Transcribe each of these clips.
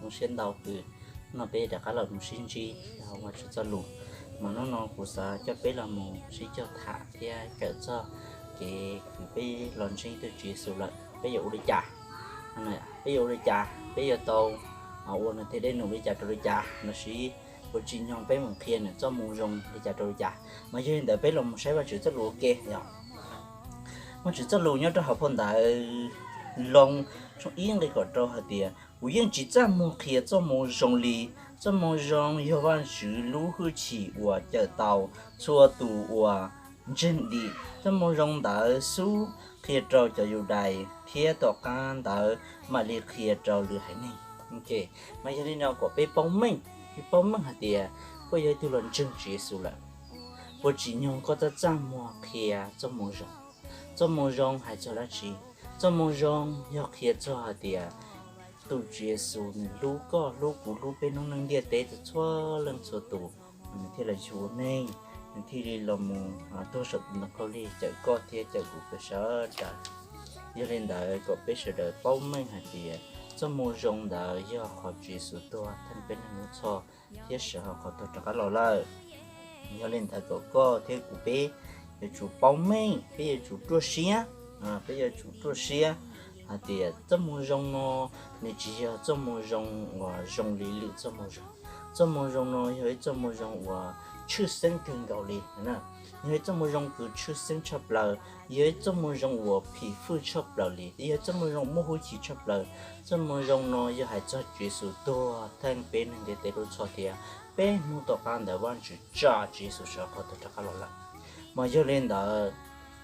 Zoo siab ntau kws no peb rov qab los mus sib ntsib hauv Vajtswv txoj lus. Mas hnub no kuv xav coj peb los mus sib cog tham thiab kawm txog kev kws peb los ntseeg tus Tswv Yexus lawm peb yuav ua li cas, peb yuav ua li cas, peb yuav tau ua nws tej dej num li cas rau li cas, los sis puas tsim nyog peb mus qhia nws txoj moo zoo li cas rau li cas. Mas yog li ntawd peb los mus saib Vajtswv txoj lus ua ke os. Vajtswv txoj lus nyob rau hauv phau ntawv Loos tshooj ib nqe kaum rau hais tias, kuv yeej tsis txaj muag qhia txoj moo zoo li. Txoj moo zoo yog Vajtswv lub hwj chim uas cawm tau txhua tus uas ntseeg dim. Txoj moo zoo ntawd xub qhia rau cov Yudais thiab tom qab ntawd mam li qhia rau lwm haiv neeg. Mas yog li no kom peb paub meej, peb paub meej hais tias koj yog ib tug los ntseeg Tswv Yexus lawm, puas tsim nyog koj txaj txaj muag qhia txoj moo zoo? Txoj moo zoo hais txog dab tsi? Txoj moo zoo yog qhia txog hais tias tus Tswv Yexus nws hlub koj, hlub kuv, hlub peb noob neej ntiaj teb txhua leej txhua tus, nws thiaj los yug ua neeg, nws thiaj li los mus tuag saum tus ntoo khaub lig cawm koj thiab cawm kuv peb sawv daws. Yog li ntawd kom peb sawv daws paub meej hais tias txoj moo zoo ntawd yog qhov Tswv Yexus tuag theej peb neeg lub txhoj thiab sawv hauv qhov tuag rov qab los lawm. Yog li ntawd kom koj thiab kuv peb yuav tsum paub meej, peb yuav tsum ruaj siab, peb yuav tsum ruaj siab hais tias txoj moo zoo no nws tsis yog txoj moo zoo uas zoo li lwm txoj moo zoo. Txoj moo zoo no yog ib txoj moo zoo uas tshwj xeeb kawg nkaus li, yog ib txoj moo zoo kws tshwj xeeb tshaj plaws, yog ib txoj moo zoo uas phim fwj tshaj plaws li, yog ib txoj moo zoo muaj hwj chim tshaj plaws. Txoj moo zoo no yog hais txog Tswv Yexus tuag theej peb neeg ntiaj teb lub txhoj thiab peb hnub tom qab ntawd Vajtswv tsa Tswv Yexus sawv qhov tuag rov qab los lawm. Mas yog li ntawd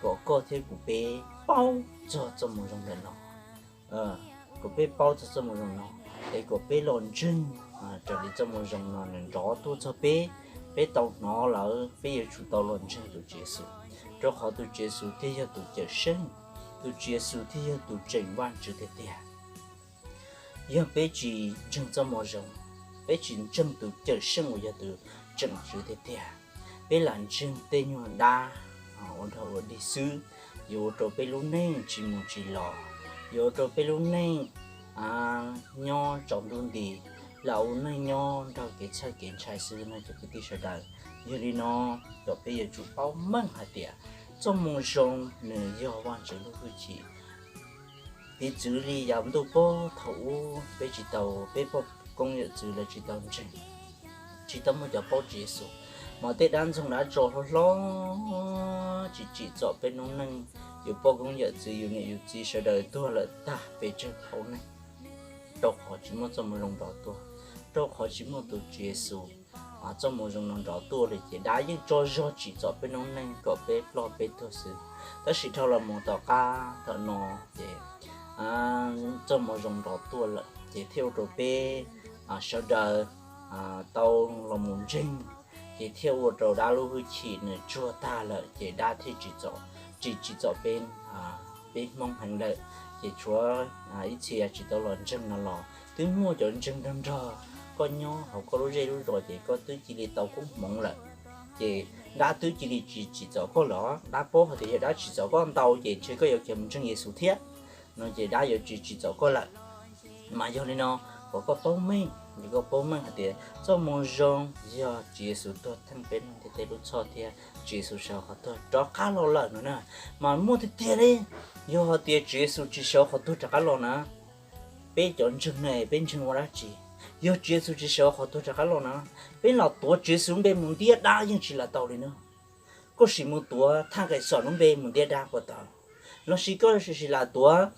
kom koj thiab kuv peb paub txog txoj moo zoo ntawm no, kom peb paub txog txoj moo zoo no, es kom peb los ntseeg raws li txoj moo zoo no nws nrov tuaj txog peb, peb tau hnov lawm peb yuav tsum tau los ntseeg tus Tswv Yexus, rau qhov tus Tswv Yexus thiaj yog tus cawm seej, tus Tswv Yexus thiaj yog tus tseem Vajtswv tiag tiag. Yog peb tsis ntseeg txoj moo zoo, peb tsis ntseeg tus cawm seej uas yog tus tseem Tswv tiag tiag, peb lam ntseeg tej nyuag dab ua nrog ua dig xwb, yuav ua rau peb lub neej tsis mus tsis los, yuav ua rau peb lub neej nyob tsaus ntuj nti, lam ua neej nyob nrog kev txhawj kev ntshai xwb no cov kwv tij sawv daws. Yog li no, kom peb yuav tsum paub meej hais tias txoj moo zoo nws yog Vajtswv lub hwj chim. Piv txwv li yav ntuj puag thaum ub peb tsis tau, peb pog koob yawm txwv lawv tsis tau ntseeg, tsis tau muaj cov paub Tswv Yexus, mas tej dab ntxoog dab tso hlob hlob tsis tsim txom peb noob neej, yus pog koob yawm txwv yus niam yus txiv sawv daws tuag lawm tag pes tsawg thaum neeg, rau qhov tsis muaj txoj moo zoo nrov tuaj, rau qhov tsis muaj tus Tswv Yexus txoj moo zoo no nrov tuaj li ces dab yeej tso zog tsim txom peb noob neej kom peb ploj peb tuag xwb. Tab sis dhau los mus tom qab thaum no ces txoj moo zoo nrov tuaj lawm ces thiaj ua rau peb sawv daws tau los mus ntseeg, ces thiaj ua rau dab lub hwj chim nws tsuag tag lawm ces dab thiaj tsis, tsis tsim txom peb, peb Hmoob heev lawm. Ces tshuav ib txhia tsis tau los ntseeg no los twb muaj cov ntseeg nrog nrog koj nyob hauv koj lub zej lub zos ces koj twb cia li tau koob hmoov lawm. Ces dab twb cia li tsis tsim txom koj lawm, dab paub hais tias yog dab tsim txom koj ntau ces ntshe koj yuav khiav mus ntseeg Yexus thiab no ces dab yuav tsis tsim txom koj lawm. Mas yog li no, kom koj paub meej, kom koj paub meej hais tias txoj moo zoo yog Tswv Yexus tuag theej peb neeg ntiaj teb lub txhoj thiab Tswv Yexus sawv hauv qhov tuag rov qab los lawm no na. Mas muaj tiag tiag li, yog hais tias Tswv Yexus tsis sawv hauv qhov tuag rov qab los na, peb cov ntseeg ne peb ntseeg ua dab tsi? Yog Tswv Yexus tsis sawv hauv qhov tuag rov qab los na, peb los tuav Tswv Yexus lub npe mus ntiab dab yeej tsis los tau li na. Koj sim mus tuav Thaj Nqaim Xom lub npe mus ntiab dab puas tau? Los sis koj sim lam tuav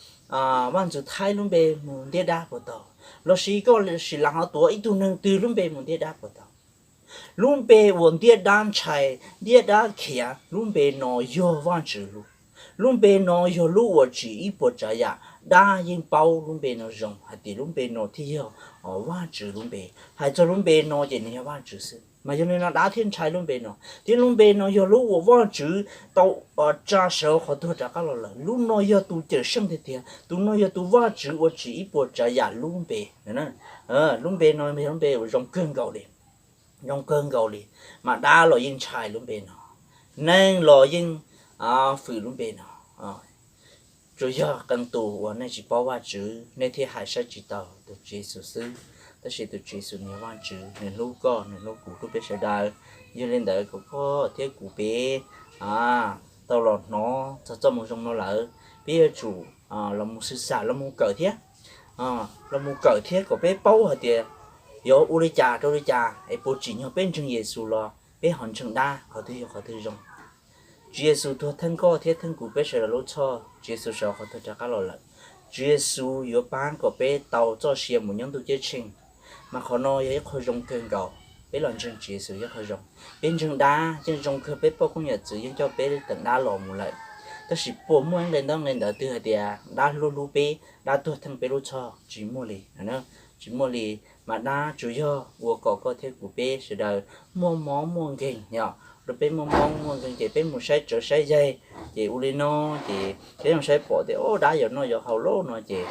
Vaj Ntxwv Thaib lub npe mus ntiab dab puas tau? Los sis koj sim lam ho tuav ib tug neeg twg lub npe mus ntiab dab puas tau? Lub npe uas ntiab dab ntshai, ntiab dab khiav, lub npe no yog Vajtswv lub. Lub npe no yog lub uas tsim ib puas tsav yam. Dab yeej paub lub npe no zoo hais tias lub npe no thiaj yog Vajtswv lub npe. Hais txog lub npe no ces nws yog Vajtswv xwb, mas yog li no dab thiaj ntshai lub npe no. Thiab lub npe no yog lub uas Vajtswv tau tsa sawv qhov tuag rov qab los lawm. Lub no yog tus Cawmseej tiag tiag, tus no yog tus Vajtswv uas tsim ib puas tsav yam lub npe. Lub npe no yog lub npe uas zoo kawg nkaus li, zoo kawg nkaus li, mas dab los yeej ntshai lub npe no, neeg los yeej fwm lub npe no. Tsuas yog qee tus uas nej tsis paub Vajtswv nej thiaj hais saib tsis taus tus Tswv Yexus xwb. Tab sis tus Tswv Yexus nws yog Vajtswv, nws hlub koj, nws hlub kuv, hlub peb sawv daws. Yog li ntawd kom koj thiab kuv peb tau los hnov txog txoj moo zoo no lawm, peb yuav tsum los mus xwb xam los mus kawm thiab, los mus kawm thiab kom peb paub hais tias yuav ua li cas rau li cas es puas tsim nyog peb ntseeg Yexus los peb ho ntseeg dab, qhov twg yog qhov twg zoo. Tswv Yexus tuag theej koj thiab theej kuv peb sawv daws lub txhoj, Tswv Yexus sawv qhov tuag rov qab los lawm. Tswv Yexus yuav pab kom peb tau txoj sia mus nyob ntuj ceeb tsheej, mas qhov no yog ib qho zoo kawg nkaus. Peb los ntseeg Tswv Yexus yog qhov zoo. Peb ntseeg dab yeej zoo kawg, peb poj koob yawm txwv yeej coj peb teem dab los mus lawm. Tab sis puas muaj nqe ntaub nqe ntawv twg hais tias dab hlub hlub peb, dab tuag theej peb lub txhoj? Tsis muaj li, tsis muaj li. Mas dab tsuas yog ua kom koj thiab kuv peb sawv daws muaj mob muaj nkeeg yom, rau peb muaj mob muaj nkeeg ces peb mus saib tsawv saib yaig, ces ua li no ces peb mus saib pom tias o dab yuav noj yuav haus lawm no ces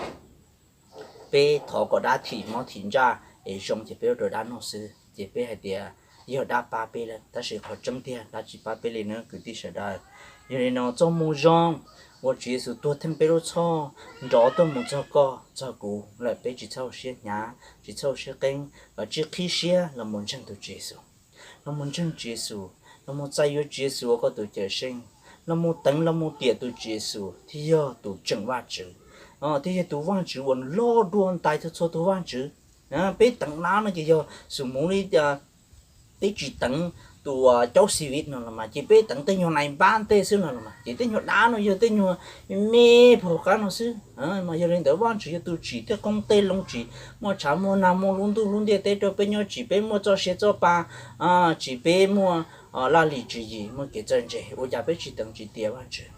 peb thov kom dab thim mob thim ntsaj es zoo ces peb ua rau dab noj xwb ces peb hais tias yog dab pab peb lawm. Tab sis qhov tseeb tiag dab tsis pab peb li na kwv tij sawv daws. Yog li no txoj moo zoo uas Tswv Yexus tuag theej peb lub txhoj nrov tuaj mus txog koj txog kuv lawm, peb tsis txhob ua siab hnyav, tsis txhob ua siab qeeb, los tsij qhib siab los mus ntseeg tus Tswv Yexus. Los mus ntseeg Tswv Yexus, los mus txais yuav Tswv Yexus ua koj tus Cawmseej, los mus teev los mus tiam tus Tswv Yexus thiaj yog tus tseem Vajtswv, thiaj yog tus Vajtswv uas loj dua ntais txhua txhua tus vaj ntxwv. Peb teev dab no ces yog xus mus li peb tsis teev tus caub xi viv no los mas ces peb teev tej nyuag nais npab tej xwb no los mas ces tej nyuag dab no yog tej nyuag me phom qab no xwb. Mas yog li ntawd Vajtswv yog tus tsim tej qoob tej loo, tsim muaj tshav muaj nag, muaj lub ntuj lub ntiaj teb rau peb nyob, tsim peb muaj txoj sia txoj pa, tsim peb muaj laj lim tswv yim, muaj kev txawj ntse, ua cas peb tsis teev tsis tiam Vajtswv?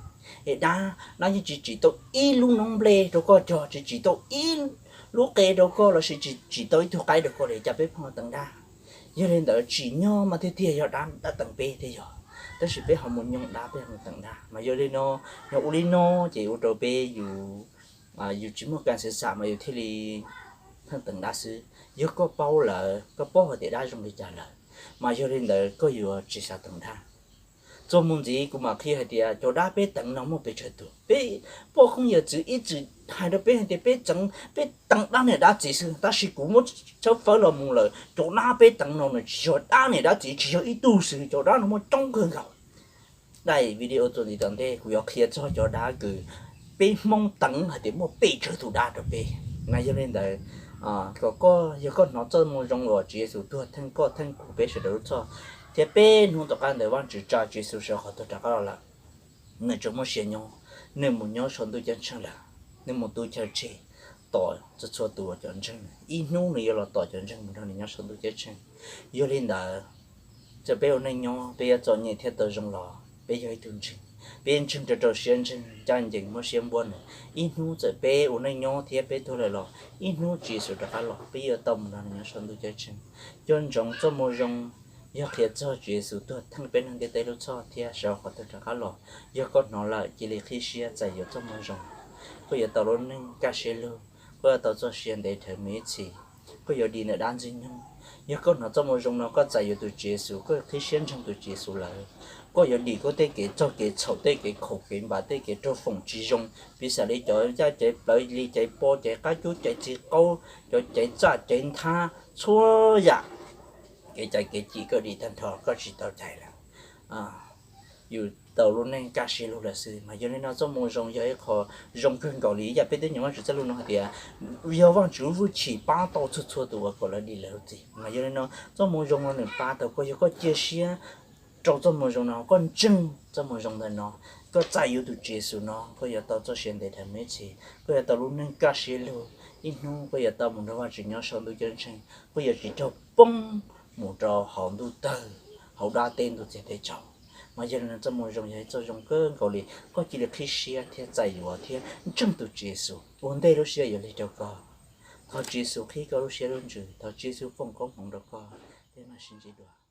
Es dab, dab yeej tsis tsim tau ib lub noob nplej rau koj cog, tsis tsim tau ib lub qe rau koj los sis tsis tsim tau ib tug qaib rau koj li, cas peb pheej teev dab? Yog li ntawd tsim nyog mas tiag tiag yog dab, dab teev peb thiaj yog, tab sis peb ho mus nyoog dab, peb ho mus teev dab. Mas yog li no, yog ua li no ces ua rau peb yus, yus tsis muaj kas xav xam mas yus thiaj li pheej teev dab xwb. Yog koj paub lawm, koj paub hais tias dab zoo li cas lawm, mas yog li ntawd koj yuav tsis xav teev dab. Txuas mus ntxiv kuv mam qhia hais tias cov dab peb teev no muaj pes tsawg tus. Peb poj koob yawm txwv ib txwm hais rau peb hais tias peb teev, peb teev dab niam dab txiv xwb, tab sis kuv muab tshawb fawb los mus lawm, cov dab peb teev no nws tsis yog dab niam dab txiv, tsis yog ib tug xwb, cov dab no muaj coob kawg nkaus. Daim video txuas ntxiv tom ntej kuv yuav qhia txog cov dab kws peb Hmoob teev hais tias muaj pes tsawg tus dab rau peb. Mas yog li ntawd, kom koj, yog koj hnov txoj moo zoo uas Tswv Yexus tuag theej koj theej kuv peb sawv daws lub txhoj, thiab peb hnub tom qab ntawd Vajtswv tsa Tswv Yexus sawv qhov tuag rov qab los lawm, nws tseem muaj sia nyob, nws mus nyob saum ntuj ceeb tsheej lawm, nws mus tu chaw tseg tos txhua txhua tus cov ntseeg. Ib hnub nws yuav los tos cov ntseeg mus nrog nws nyob saum ntuj ceeb tsheej. Yog li ntawd, txawm peb ua neej nyob peb yuav txom nyem thiab tau zoo los peb yog ib tug ntseeg, peb ntseeg rau rau siab ntseeg, ncaj ncees muab siab npuab nws. Ib hnub txawm peb ua neej nyob thiab peb tuag lawm los ib hnub Tswv Yexus rov qab los peb yuav tau mus nrog nws nyob saum ntuj ceeb tsheej. Nco ntsoov txoj moo zoo yog qhia txog Tswv Yexus tuag theej peb neeg ntiaj teb lub txhoj thiab sawv qhov tuag rov qab los. Yog koj hnov lawm cia li qhib siab txais yuav txoj moo zoo. Koj yuav tau lub neej kaj siab lug, koj yuav tau txoj sia ntev dhawv mus ib txhis, koj yuav dim ntawm dab ntxwg nyoog. Yog koj hnov txoj moo zoo no koj txais yuav tus Tswv Yexus, koj qhib siab ntseeg tus Tswv Yexus lawm, koj yuav dim koj tej kev txog kev txhaum, tej kev khaum kev npam, tej kev raug foom tsis zoo, piv xam li cov caj caiv plawv, li caiv pob, caiv qab cub, caiv txiv qaub, cov caiv txaj caiv nthab, txhua yam kev caiv kev cim koj dim tag nrho koj tsis tau caiv lawm. Yus tau lub neej kaj siab lug lawm xwb. Mas yog li no txoj moo zoo yog ib qho zoo kawg nkaus li ib yam peb twb nyeem Vajtswv txoj lus no hais tias yog Vajtswv lub hwj chim pab tau txhua txhua tus uas kom lawv dim lawv lub txim. Mas yog li no txoj moo zoo no nws pab tau koj, yog koj cia siab rau txoj moo zoo no, koj ntseeg txoj moo zoo ntawm no, Koj txais yuav tus Tswv Yexus no, koj yuav tau txoj sia ntev dhawv me ntsis, koj yuav tau lub neej kaj siab lug. Ib hnub koj yuav tau mus nrog Vajtswv nyob saum ntuj ceeb tsheej, koj yuav tsis raug poob mus rau hauv ntuj tawg, hauv dab teb ntug txiag teb tsaus. Mas yog li no txoj moo zoo yog ib txoj zoo kawg nkaus li, koj cia li qhib siab thiab txais yuav thiab ntseeg tus Tswv Yexus, ua ntej lub sij hawm yuav lig rau koj. Thov Tswv Yexus qhib koj lub siab lub ntsws, thov Tswv Yexus foom koob hmoov rau koj, peb mam sib ntsib dua.